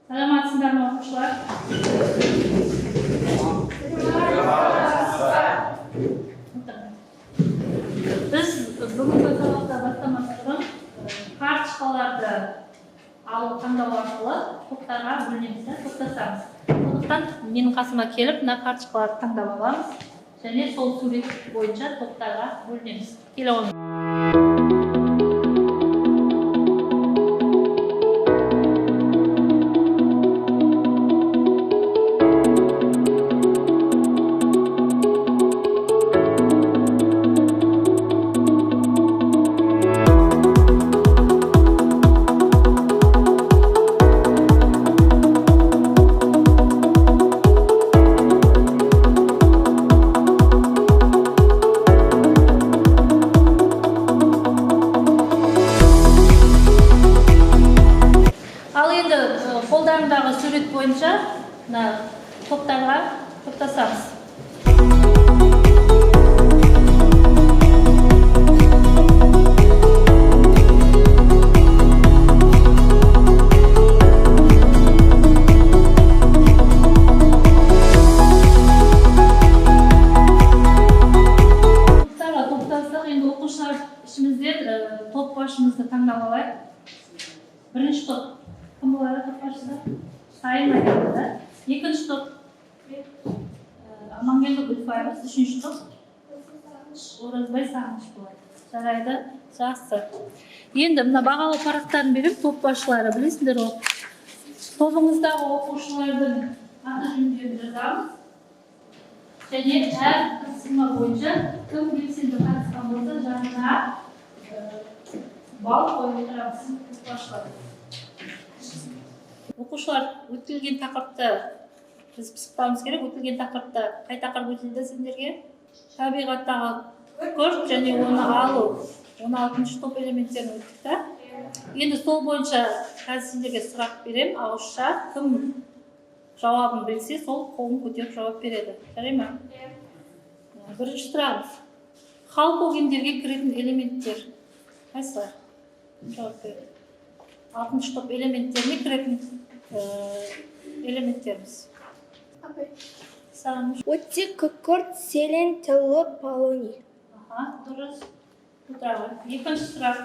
Саламатсыздар ма, оқушылар? Біз бүгінгі сабақта бастамас бұрын карточкаларды алу, таңдау арқылы топтарға бөлінеміз, топтасамыз. Сондықтан менің қасыма келіп, мына карточкаларды таңдап аламыз және сол сурет бойынша топтарға бөлінеміз. Келе қойыңыз. Қолдарындағы сурет бойынша мына топтарға топтасамыз. Топтарға топтасақ, енді оқушылар ішімізден топ басшымызды таңдап алайық. Бірінші топ кім болады топ басшысы? Сайын айтады, да? Екінші топ Амангелді Гүлфайрыз, үшінші топ Оразбай Сағыныш болады. Жарайды, жақсы. Енді мына бағалы парақтарын беремін, топ басшылары білесіңдер ғой. Тобыңыздағы оқушылардың аты жөндерін жазамыз. Және әр тапсырма бойынша кім белсенді қатысқан болса, жанына балл қойып отырамыз топ басшылар. Оқушылар, өтілген тақырыпты біз пысықтауымыз керек. Өтілген тақырыпта қай тақырып өтілді сендерге? Табиғаттағы күкірт және оны алу. 16-шы топ элементтерін өттік та. Енді сол бойынша қазір сендерге сұрақ беремін ауызша. Кім жауабын білсе, сол қолын көтеріп жауап береді. Жарай ма? Бірінші сұрағымыз. Халкогендерге кіретін элементтер қайсылар? Жауап береді. 6-шы топ элементтеріне кіретін элементтеріміз. Сағыныш. Оттек, күкірт, селен, теллур, полоний. Аха, дұрыс. Отыра ғой. Екінші сұрақ.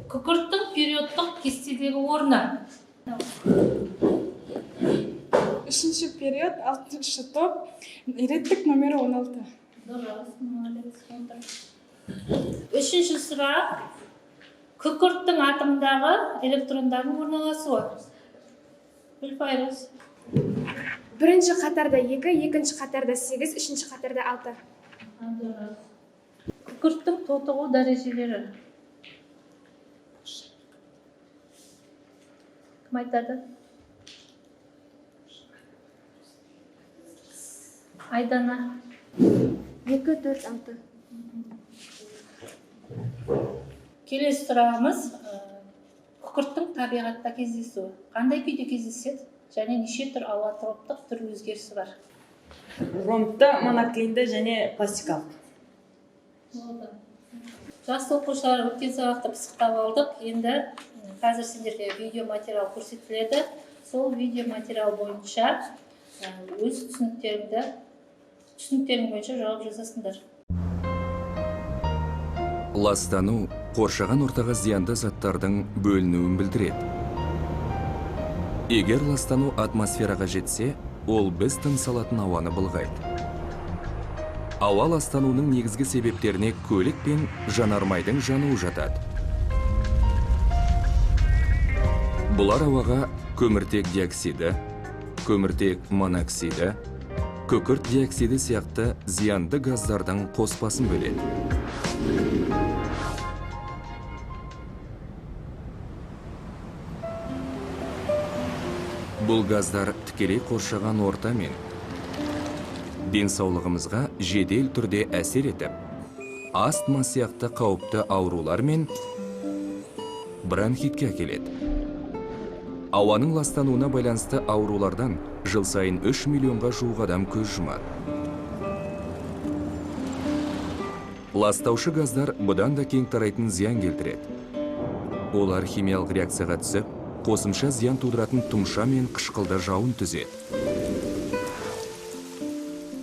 Күкірттің периодтық кестедегі орны. Үшінші период, 6-шы топ, реттік номері 16. Дұрыс, молодец, отыр. Үшінші сұрақ. Күкірттің атомындағы электрондардың орналасуы. Гүлфайрыз. Бірінші қатарда 2, екінші қатарда 8, үшінші қатарда 6. Дұрыс. Күкірттің тотығу дәрежелері. Кім айтады? Айдана. 2, 4, 6. Келесі сұрағымыз, күкірттің табиғатта кездесуі. Қандай күйде кездеседі және неше түр аллотроптық түр өзгерісі бар? Ромбты, моноклинді және пластикалық. Болды. Жақсы оқушылар, өткен сабақты пысықтап алдық. Енді қазір сендерге видеоматериал көрсетіледі. Сол видеоматериал бойынша өз түсініктерің бойынша жауап жазасыңдар. Ластану қоршаған ортаға зиянды заттардың бөлінуін білдіреді. Егер ластану атмосфераға жетсе, ол біз тыныс алатын ауаны былғайды. Ауа ластануының негізгі себептеріне көлік пен жанармайдың жануы жатады. Бұлар ауаға көміртек диоксиді, көміртек моноксиді, күкірт диоксиді сияқты зиянды газдардың қоспасын бөледі. Бұл газдар тікелей қоршаған орта мен денсаулығымызға жедел түрде әсер етіп, астма сияқты қауіпті аурулар мен бронхитке әкеледі. Ауаның ластануына байланысты аурулардан жыл сайын 3 миллионға жуық адам көз жұмады. Ластаушы газдар бұдан да кең тарайтын зиян келтіреді. Олар химиялық реакцияға түсіп, қосымша зиян тудыратын тұмша мен қышқылды жауын түзеді.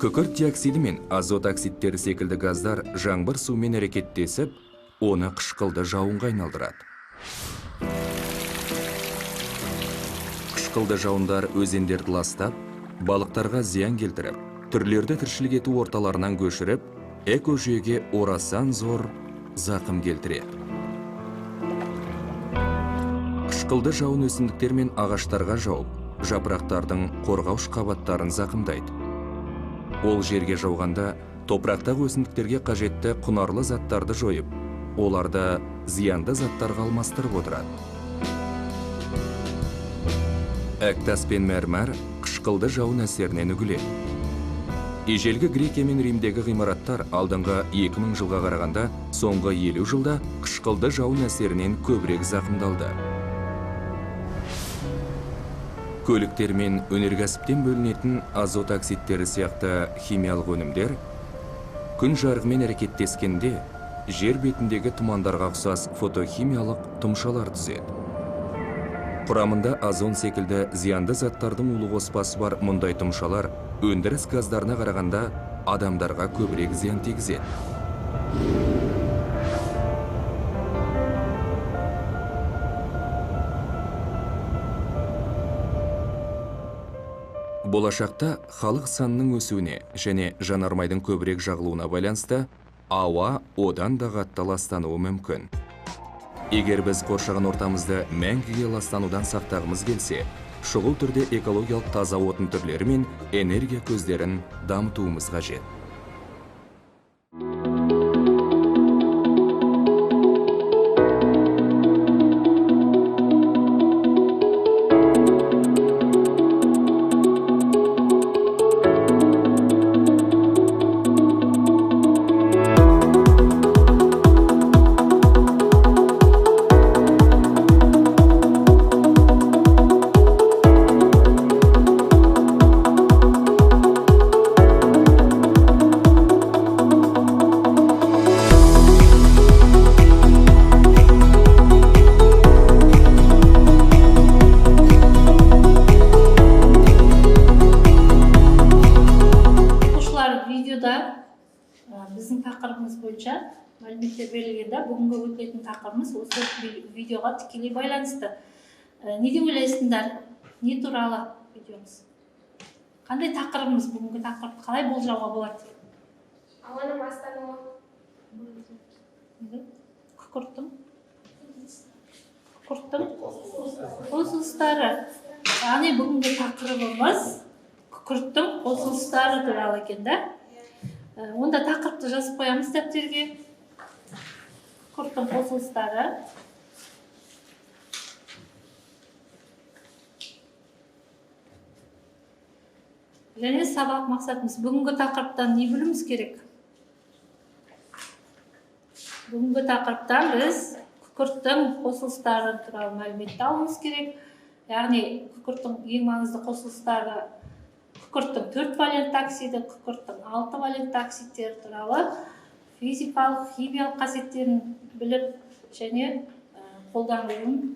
Күкірт диоксиді мен азот оксидтері секілді газдар жаңбыр сумен әрекеттесіп, оны қышқылды жауынға айналдырады. Қышқылды жауындар өзендерді ластап, балықтарға зиян келтіріп, түрлерді тіршілік ету орталарынан көшіріп, экожүйеге орасан зор зақым келтіреді. Қышқылды жауын өсімдіктер мен ағаштарға жауып, жапырақтардың қорғауыш қабаттарын зақымдайды. Ол жерге жауғанда топырақтағы өсімдіктерге қажетті құнарлы заттарды жойып, оларды зиянды заттарға алмастырып отырады. Әктас пен мәрмәр қышқылды жауын әсерінен үгіледі. Ежелгі Грекия мен Римдегі ғимараттар алдыңғы 2000 жылға қарағанда соңғы 50 жылда қышқылды жауын әсерінен көбірек зақымдалды. Көліктер мен өнеркәсіптен бөлінетін азот оксидтері сияқты химиялық өнімдер күн жарығымен әрекеттескенде жер бетіндегі тұмандарға ұқсас фотохимиялық тұмшалар түзеді. Құрамында озон секілді зиянды заттардың улы қоспасы бар мұндай тұмшалар өндіріс газдарына қарағанда адамдарға көбірек зиян тигізеді. Болашақта халық санының өсуіне және жанармайдың көбірек жағылуына байланысты ауа одан да қатты ластануы мүмкін. Егер біз қоршаған ортамызды мәңгіге ластанудан сақтағымыз келсе, шұғыл түрде экологиялық таза отын түрлері мен энергия көздерін дамытуымыз қажет. Біздің тақырыбымыз бойынша мәліметтер берілгенде бүгінгі өтетін тақырыбымыз осы видеоға тікелей байланысты. Не деп ойлайсыңдар? Не туралы видеомыз? Қандай тақырыбымыз, бүгінгі тақырыпты қалай болжауға болады? Ауаның ластануы. Күкірттің қосылыстары. Яғни бүгінгі тақырыбымыз күкірттің қосылыстары туралы екен, да? Онда тақырыпты жазып қоямыз дәптерге. Күкірттің қосылыстары. Және сабақ мақсатымыз. Бүгінгі тақырыптан не білуіміз керек? Бүгінгі тақырыптан біз күкірттің қосылыстары туралы мәліметті алуымыз керек. Яғни күкірттің ең маңызды қосылыстары күкірттің 4 валентті оксиді, күкірттің 6 валентті оксидтері туралы физикалық, химиялық қасиеттерін біліп және қолданылуын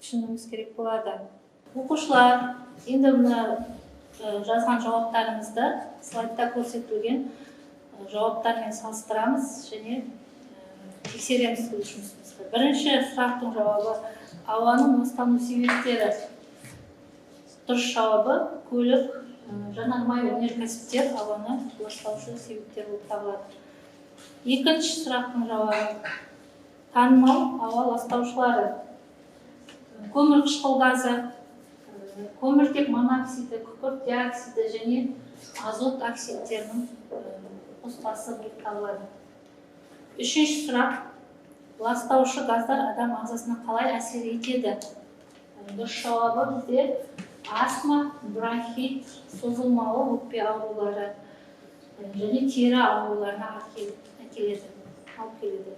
түсінуіміз керек болады. Оқушылар, енді мына жазған жауаптарыңызды слайдта көрсетілген жауаптармен салыстырамыз және тексереміз өз жұмысымызды. Бірінші сұрақтың жауабы ауаның ластану себептері. Дұрыс жауабы көлік, жанармай, өнеркәсіптер ауаны ластаушы себептер болып табылады. Екінші сұрақтың жауабы танымал ауа ластаушылары. Көмір қышқыл газы, көміртек моноксиді, күкірт диоксиді және азот оксидтерінің қоспасы болып табылады. Үшінші сұрақ ластаушы газдар адам ағзасына қалай әсер етеді? Дұрыс жауабы бізде астма, бронхит, созылмалы өкпе аурулары және тері ауруларына әкеледі, алып келеді.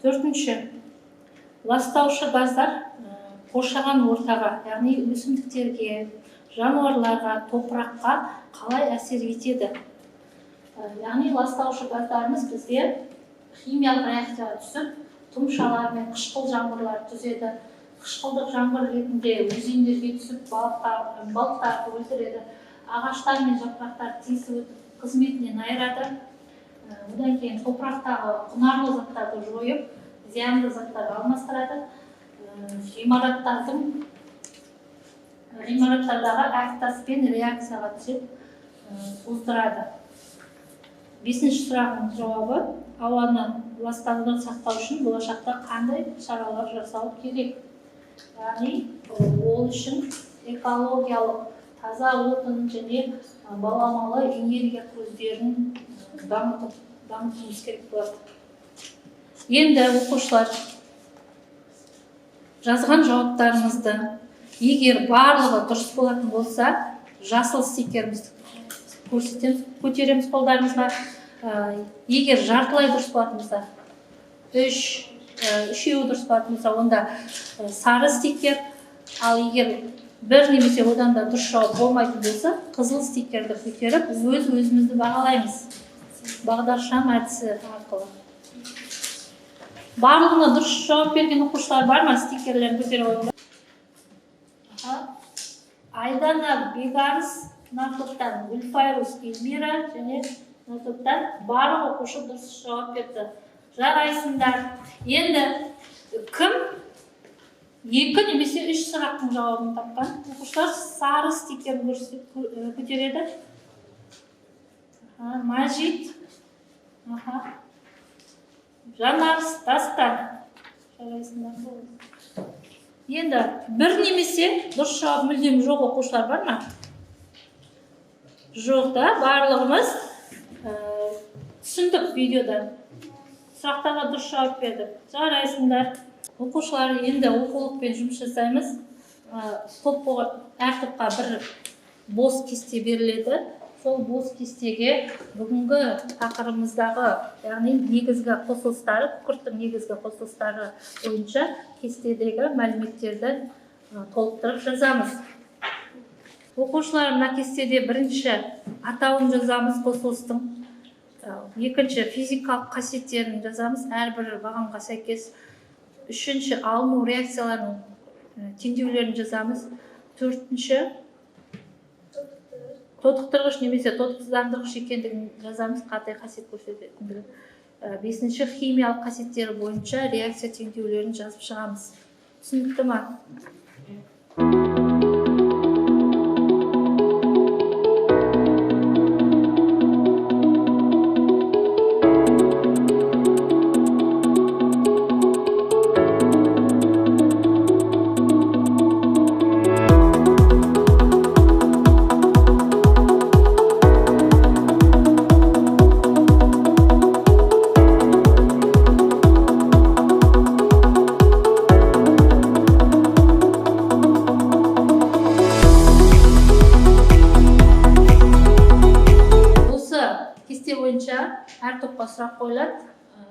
Төртінші, ластаушы газдар қоршаған ортаға, яғни өсімдіктерге, жануарларға, топыраққа қалай әсер етеді? Яғни ластаушы газдарымыз бізде химиялық реакцияға түсіп, тұмшалар мен қышқыл жаңбырлар түзеді. Қышқылдық жаңбыр ретінде өзендерге түсіп балықтарды өлтіреді. Ағаштар мен жапырақтар тесіп өтіп қызметінен айырады. Одан кейін топырақтағы құнарлы заттарды жойып, зиянды заттарды алмастырады. Ғимараттардағы әктаспен реакцияға түсіп создырады. Бесінші сұрағының жауабы: ауаны ластанудан сақтау үшін болашақта қандай шаралар жасау керек? Яғни ол үшін экологиялық таза отын және баламалы энергия көздерін дамытуымыз керек болады. Енді оқушылар, жазған жауаптарыңызды егер барлығы дұрыс болатын болса, жасыл стикерімізді көрсетеміз, көтереміз қолдарымызға. Егер жартылай дұрыс болатын болса, үшеуі дұрыс болатын болса, онда сары стикер, ал егер бір немесе одан да дұрыс жауап болмайтын болса, қызыл стикерді көтеріп, өз өзімізді бағалаймыз бағдаршам әдісі арқылы. Барлығына дұрыс жауап берген оқушылар бар ма? Стикерлерін көтере қойыңдар. Айдана Бегарыс мына топтан, Гүлфайрус Эльмира және мына топтан барлық оқушы дұрыс жауап берді. Жарайсыңдар. Енді кім 2 немесе 3 сұрақтың жауабын тапқан оқушылар сары стикерін көтереді. Мажит, Жанарыс, Дастан. Жарайсыңдар. Енді бір немесе дұрыс жауап мүлдем жоқ оқушылар бар ма? Жоқ та, барлығымыз түсіндік видеодан. Сұрақтарға дұрыс жауап бердік. Жарайсыңдар. Оқушылар, енді оқулықпен жұмыс жасаймыз. Әр топқа бір бос кесте беріледі. Сол бос кестеге бүгінгі тақырыбымыздағы, яғни негізгі қосылыстары, күкірттің негізгі қосылыстары бойынша кестедегі мәліметтерді толықтырып жазамыз. Оқушылар, мына кестеде бірінші атауын жазамыз қосылыстың, екінші физикалық қасиеттерін жазамыз әрбір бағанға сәйкес, үшінші алыну реакцияларының теңдеулерін жазамыз, төртінші тотықтырғыш немесе тотықсыздандырғыш екендігін жазамыз, қандай қасиет көрсететіндігін, бесінші химиялық қасиеттері бойынша реакция теңдеулерін жазып шығамыз. Түсінікті ма? Әр топқа сұрақ қойылады,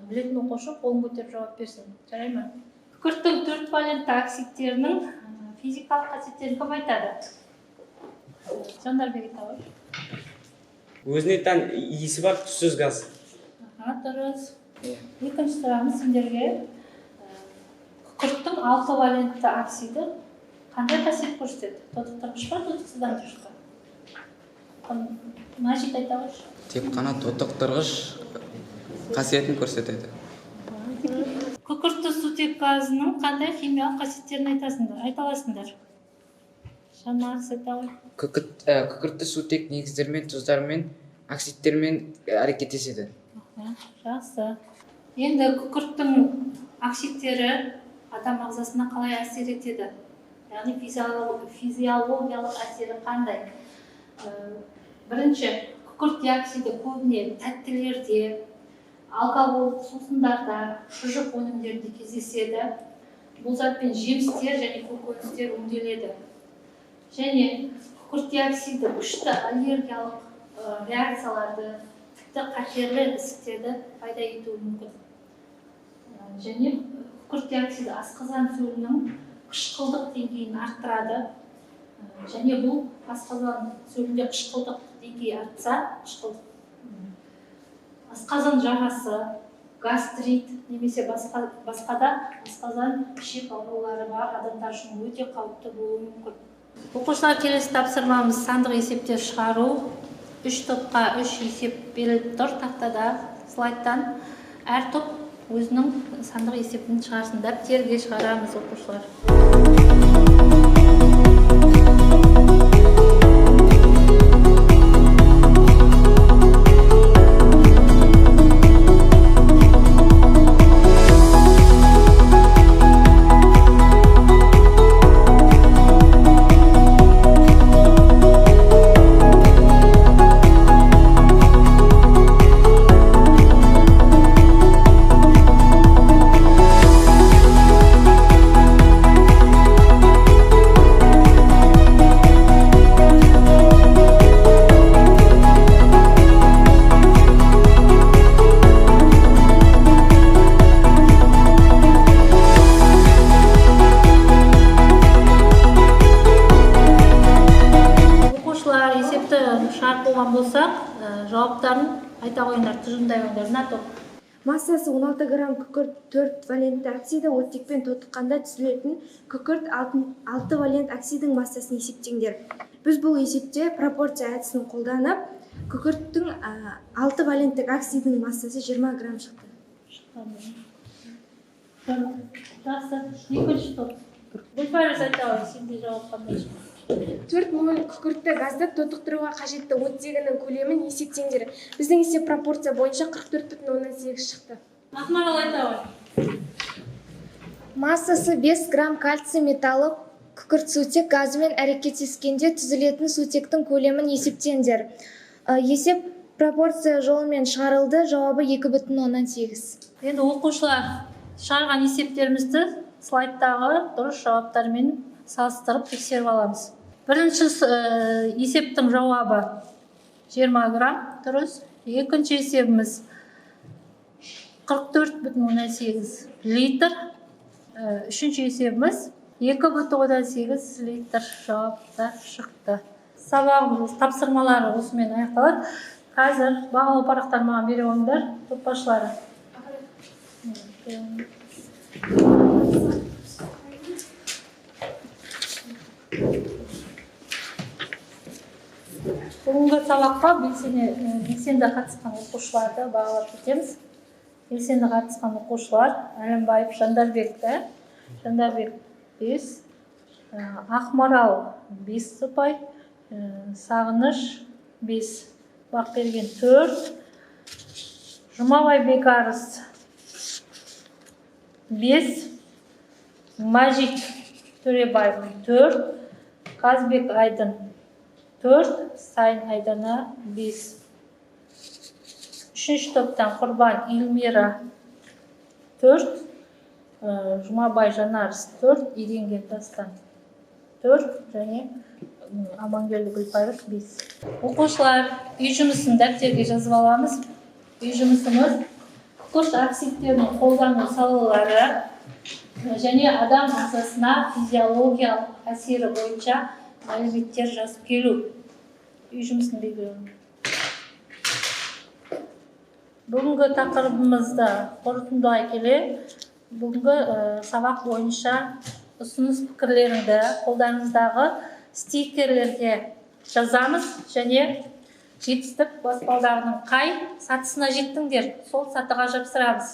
білетін оқушы қолын көтеріп жауап берсін. Жарай ма? Күкірттің 4 валентті оксидтерінің физикалық қасиеттерін кім айтады? Жандарбек айта ғой. Өзіне тән иісі бар түссіз газ. Дұрыс. Екінші сұрағымыз сендерге. Күкірттің 6 валентті оксиді қандай қасиет көрсетеді? Тотықтырғыш па, тотықсыздандырғыш па? Мажит айта қойшы. Тек қана тотықтырғыш қасиетін көрсетеді. Күкіртті сутек газының қандай химиялық қасиеттерін айтасыңдар? Айта аласыңдар? Жанарыс айта ғой. Күкіртті сутек негіздермен, тұздармен, оксидтермен әрекеттеседі. Жақсы. Енді күкірттің оксидтері адам ағзасына қалай әсер етеді? Яғни физиологиялық әсері қандай? Бірінші, күкірт диоксиді көбіне тәттілерде, алкоголь сусындарда, шұжық өнімдерінде кездеседі. Бұл затпен жемістер және көкөністер өңделеді. Және күкірт диоксиді күшті аллергиялық реакцияларды, тіпті қатерлі ісіктерді пайда етуі мүмкін. Және күкірт диоксиді асқазан сөлінің қышқылдық деңгейін арттырады. Және бұл асқазан сөлінде қышқылдық деңгейі артса, қышқылдық асқазан жарасы, гастрит немесе басқа да асқазан ішек аурулары бар адамдар үшін өте қауіпті болуы мүмкін. Оқушылар, келесі тапсырмамыз сандық есептер шығару. 3 топқа 3 есеп беріліп тұр тақтада, слайдтан. Әр топ өзінің сандық есебін шығарсын. Дәптерге шығарамыз, оқушылар. Жауаптарын айта қойыңдар, тұжырымдай қойыңдар. Мына топ. Массасы 16 грамм күкірт 4 валентті оксиді оттекпен тотыққанда түзілетін күкірт 6 валент оксидің массасын есептеңдер. Біз бұл есепте пропорция әдісін қолданып, күкірттің 6 валенттік оксидің массасы 20 грамм шықты. Жақсы. Екінші топ. Гүлфарис айта ғой, сенде жауап қандай шықты? 4 моль күкіртті газды тотықтыруға қажетті оттегінің көлемін есептеңдер. Біздің есеп пропорция бойынша 44,8 шықты. Ақмарал айта ғой. Массасы 5 грамм кальций металлы күкіртсутек газымен әрекеттескенде түзілетін сутектің көлемін есептеңдер. Есеп пропорция жолымен шығарылды, жауабы 2,8. Енді оқушылар, шығарған есептерімізді слайдтағы дұрыс жауаптармен салыстырып тексеріп аламыз. Бірінші есептің жауабы 20 грамм, дұрыс. Екінші есебіміз 44,8 литр. Үшінші есебіміз 2,8 литр жауаптар шықты. Сабағымыз тапсырмалары осымен аяқталады. Қазір бағалау парақтарын маған бере қойыңдар, топ басшылары. Бүгінгі сабаққа белсенді қатысқан оқушыларды бағалап кетеміз. Белсенді қатысқан оқушылар Әлімбаев Жандарбек, Жандарбек 5, Ақмарал 5 ұпай, Сағыныш 5, Бақберген 4, Жұмабай Бекарыс 5, Мәжит Төребаев 4, Қазбек Айдын 4, Сайын Айдана 5. Үшінші топтан Құрбан Эльмира 4, Жұмабай Жанарыс 4, Еренген Дастан 4 және Амангелді Гүлпайрыс 5. Оқушылар, үй жұмысын дәптерге жазып аламыз. Үй жұмысымыз күкірт оксидтерінің қолдану салалары және адам ағзасына физиологиялық әсері бойынша мәліметтер жазып келу. Үй жұмысын белгілеу. Бүгінгі тақырыбымызды қорытындылай келе, бүгінгі сабақ бойынша ұсыныс пікірлеріңді қолдарыңыздағы стикерлерге жазамыз және жетістік баспалдағының қай сатысына жеттіңдер, сол сатыға жапсырамыз.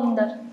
болыңдар.